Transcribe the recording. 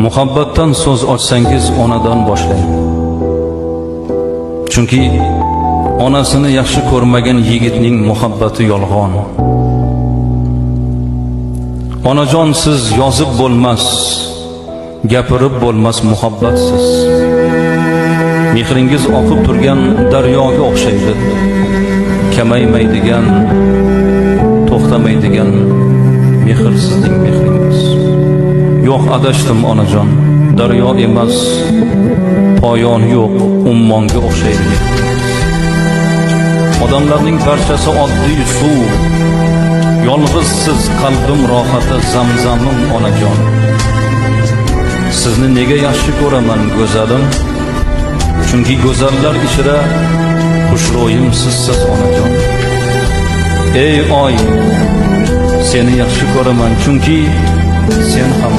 Muhabbatdan so'z ochsangiz, onadan boshlang. Chunki onasini yaxshi ko'rmagan yigitning muhabbati yolg'on. Onajon, siz yozib bo'lmas, gapirib bo'lmas muhabbatsiz. Mehringiz oqib turgan daryoga o'xshaydi. Kamaymaydigan, to'xtamaydigan mehr sizning mehringiz. Yo'q, adashdim, onajon. Daryo emas, poyoni yo'q ummonga o'xshaydi mehringiz. Odamlarning barchasi oddiy suv. Yolg'iz siz qalbim rohati, zamzamim, onajon. Sizni nega yaxshi ko'raman, go'zalim? Chunki go'zallar ichra xushro'yim sizsiz, onajon. Ey oy, seni yaxshi ko'raman, chunki sen ham